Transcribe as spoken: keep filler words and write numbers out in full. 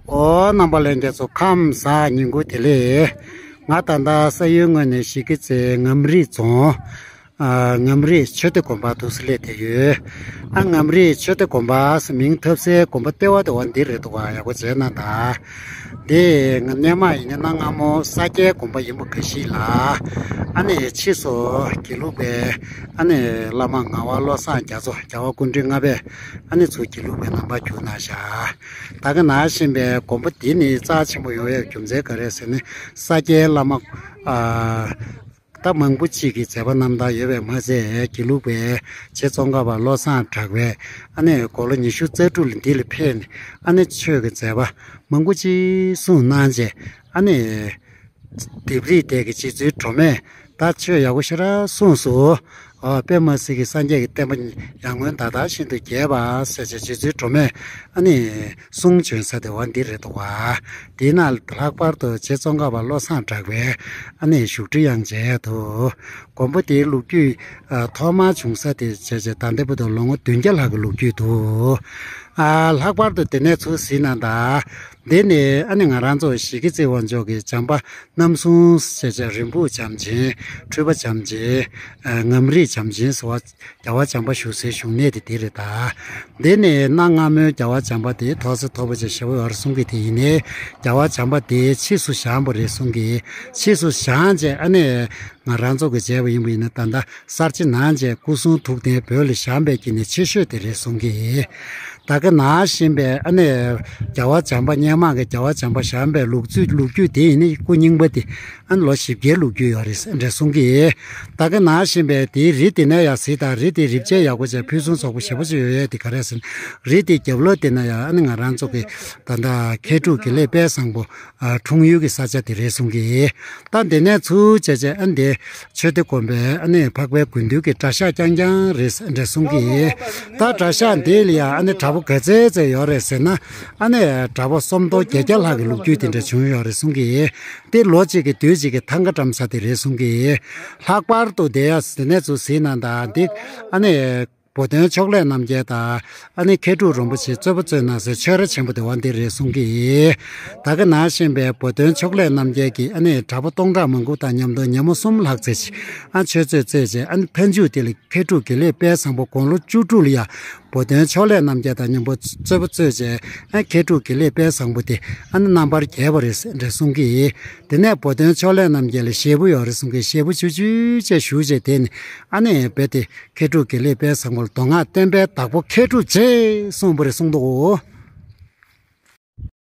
ཨོ། རྣམ་པ་ལྷན་རྒྱས་ཚོ་ཁམས་བཟང་། ཉིན་གུང་བདེ་ལེགས། ང་ད་ལྟ་ས་ཡུལ་དངོས་ནས་གཞིས་ཀ་རྩེ་ངམ་རིང་རྫོང་། ཨ། ངམ་རིང་ཆོས་སྡེ་དགོན་པ་འདུག་སེ་སླེབས་བསྡད་ཡོད། ཨ། ངམ་རིང་ཆོས་སྡེ་དགོན་པ་ཟེར་མིང་ཐོབ་སའི་དགོན་པ་ལྟེ་བ་དེ་བ་འདི་རེད་འདུག་ག་ཡག་པོ་མཇལ་གནང་དང་། འདི་ང་སྔོན་མ་ཡིན་ན་གནའ་སྔ་མོ་ས་སྐྱའི་དགོན་པ་ཡིན་པ་འགའ་ཞིག་ལ། ཨ་ནི་ཕྱིས་སུ་དགེ་ལུགས་པའི་ཨ་ནི་བླ་མ་ངག་དབང་བློ་བཟང་རྒྱ་མཚོ་རྒྱལ་བ་སྐུ་ཕྲེང་ལྔ་པས་ཨ་ནི་ཚུར་དགེ་ལུགས་པའི་རྣམ་པར་བསྒྱུར་གནང་བཞག་ད་ག་ནང་བཞིན་པའི་དགོན་པ་འདི་ནི་རྩ་ཆེན་པོ་ཡོང་བའི་རྒྱུ་མཚན་ག་རེ་ཟེར་ན། ས་སྐྱའི་བླ་མ། ཨ། ད་མང་པོ་ཅིག་གི་མཛད་པ་རྣམ་ཐར་ཡོད་པས་མ་ཟད། དགེ་ལུགས་པའི་རྗེ་ཙོང་ཁ་པ་བློ་བཟང་གྲགས་པས་ཨ་ནི་དགུང་ལོ་ཉི་ཤུ་རྩ་དྲུག་ལ་འདི་ལ་ཕེབས་ནས་ཨ་ནི་ཆོས་ཀྱི་མཛད་པ་མང་པོ་ཅིག་གསུངས་གནང་རྗེས། ཨ་ནི་ལྡེབས་རིས་དེ་གི་རྗེ་བཙུན་སྒྲོལ་མས་ད་ཆོས་ཡག་པོ་ཞེ་དྲག་གསུངས་སོ། ཨ། དཔེ་མ་སྲིད་ཀྱི་སངས་རྒྱས་ཀྱི་བསྟན་པ་ཡར་ངོའི་ཟླ་ལྟར་བཞིན་དུ་རྒྱས་པ་ཟེར་བྱས་རྗེ་བཙུན་སྒྲོལ་མས་ཨ་ནི་གསུང་བྱོན་ས་དེ་བ་འདི་རེད་འདུག་ག་དེའི་ནང་ལྷག་པར་དུ་རྗེ་ཙོང་ཁ་པ་བློ་བཟང་གྲགས་པས་ཨ་ནི་བཞུགས་ཁྲི་ཡང་མཇལ་འདུག་དགོན་པ་དེའི་ལོ་རྒྱུས། ཨ། ཐོག་མར་བྱུང་ས་དེ་བྱས་བྱས་ད་ལྟ་བར་དུ་ལོ་ངོ་བདུན་བརྒྱ་ལྷག་གི་ལོ་རྒྱུས་འདུག་ཨ། ལྷག་པར་དུ་དེ་ནས་ཚུར་གཟིགས་གནང་དང་། འདི་ནི་ཨ་ནི་ང་རང་ཚོ་གཞིས་ཀ་རྩེ་བ་འཇོག་གི་བྱམས་པ་རྣམ་གསུམ་ཞེས་བྱ་རིན་སྤུངས་བྱམས་ཆེན། འཕྲུལ་པ་བྱམས་ཆེན། ཨ། ངམ་རིང་བྱམས་ཆེན་ཟེར་བ། རྒྱལ་བ་བྱམས་པ་བཞུགས་སའི་བཞུགས་གནས་དེ་འདི་རེད་ད། འདི་ནི་གནའ་སྔ་མོའི་རྒྱལ་བ་བྱམས་པ་དེ་ཐོག་ས་མཐོ་པོ་ཅིག་ཞེ་པོ་ཡོད་རེད་གསུང་གི། དེ་ཡིན་ནའི་རྒྱལ་བ་བྱམས་པ་དེ་ཕྱིས་སུ་བཞེངས་པ་རེད་གསུང་གི། ཕྱིས་སུ་བཞེངས་རྗེས་ཨ་ནི་ང་རང་ཚོ་གི་མཇལ་བ་ཡིན་པ་ཡིན་ན་ད་ལྟ་གསར་བརྗེ་གནང་རྗེས་སྐུ་གསུང་ཐུགས་རྟེན་བོད་ལ་བཞེངས་པའི་དཀྱིལ་ནས་ཆེ་ཤོས་དེ་རེད་གསུང་གི། ད་ག་ནང་བཞིན་པའི་ཨ་ནི་རྒྱལ་བ་བྱམས་པ་སྔོན་མ་གི་རྒྱལ་བ་བྱམས་པ་བཞེངས་པའི་ལོ་རྒྱུས། ལོ་རྒྱུས་དེ་ཡིན་ནི་སྐུ་རྙིང་པ་དེ་ཨ་ནི་ལོ་བཞི་བརྒྱའི་ལོ་རྒྱུས་ཡོད་རེད་འདྲ་གསུང་གི། ད་ག་ནང་བཞིན་པའི་དེའི་རི་དེ་ནས་ཡང་གཟིགས་དང་། རི་དེ་རི་བྱེ་ཡག་པོ་བྱས་ཕུན་སུམ་ཚོགས་པོ་ཞེ་པོ་ཅིག་ཡོད་ཡོད་དེ་ག་རེ་ཟེར་ན། རི་དེ་རྒྱབ་ལོགས་དེ་ན་ཡང་ཨ་ནི་ང་རང་ཚོ་གི་ད་ལྟ་མཁས་གྲུབ་དགེ་ལེགས་དཔལ་བཟང་པོ། ཨ། འཁྲུངས་ཡུལ་གྱི་ས་ཆ་དེ་རེད་གསུང་གི། ད་འདི་ནས་ཚུར་བྱས་བྱས་ཨ་འདི་ཆོས་སྡེ་དགོན་པའི་ཨ་ནི་འཕགས་པའི་དགོན་འདུས་ཀྱི་གྲྭ་ཤག་རྐྱང་རྐྱང་རེད་འདྲ་གསུང་གི། ད་གྲྭ་ཤག་འདི་ལ་ཡང་ཨ་ནི་གྲྭ་པ་ག་ཚད་ཚད་ཡོད་རེད་ཟེར་ན། ཨ་ནི་གྲྭ་པ་སུམ་སྟོང་བརྒྱད་བརྒྱ་ལྷག་གི་ལོ་རྒྱུས་དེ་འདྲ་བྱུང་ཡོད་རེད་གསུང་གི། དེ་ལོ་གཅིག་གི་དུས་གཅིག་གི་ཐང་ག་བཀྲམ་ས་དེ་རེད་གསུང་གི། ལྷག་པར་དུ་དེ་ཡང་དེ་ནས་ཚུར་གཟིགས་གནང་དང་། འདི་ཨ་ནི། བུ་སྟོན་ཕྱོགས་ལས་རྣམ་རྒྱལ་དང་། ཨ་ནི་མཁས་གྲུབ་རིན་པོ་ཆེས་རྩོད་པ་རྩོད་གནང་སའི་ཆོས་ར་ཆེན་པོ་དེ་བ་འདི་རེད་གསུང་གི། ད་ག་ནང་བཞིན་པའི་བུ་སྟོན་ཕྱོགས་ལས་རྣམ་རྒྱལ་གྱིས་ཨ་ནི་གྲྭ་པ་སྟོང་ཕྲག་མང་པོ་དང་མཉམ་དུ་ཉིན་མོ་གསུམ་ལྷག་ཙམ་ཞིག་ཨ་ཆོས་རྩོད་རྩོད་བྱས། ཨ་ནི་མཐའ་མཇུག་དེ་ལ་མཁས་གྲུབ་དགེ་ལེགས་དཔལ་བཟང་པོ་དགུང་ལོ་བཅུ་དྲུག་ལ་ཡང་བུ་སྟོན་ཕྱོགས་ལས་རྣམ་རྒྱལ་དང་མཉམ་པོ་རྩོད་པ་རྩོད་བྱས། ཨ་མཁས་གྲུབ་དགེ་ལེགས་དཔལ་བཟང་པོ་དེ་ཨ་ནི་རྣམ་པར་རྒྱལ་བ་རེད་འདྲ་གསུང་གི། དེ་ནས་བུ་སྟོན་ཕྱོགས་ལས་རྣམ་རྒྱལ་ལ་བཞེས་པོ་ཡོད་རེད་གསུང་གི། བཞེས་པོ་ཆུ་ཆུ་བྱས་ཞུས་བྱས། དེ་ནས་ཨ་ནི་རྦད་དེ་མཁས་གྲུབ་དགེ་ལེགས་དཔལ་བཟང་པོ་ལ་མདོ་སྔགས་བསྟན་པའི་བདག་པོ་མཁས་གྲུབ་རྗེ་གསུངས་པ་རེད་གསུངས་འདུག་གོ།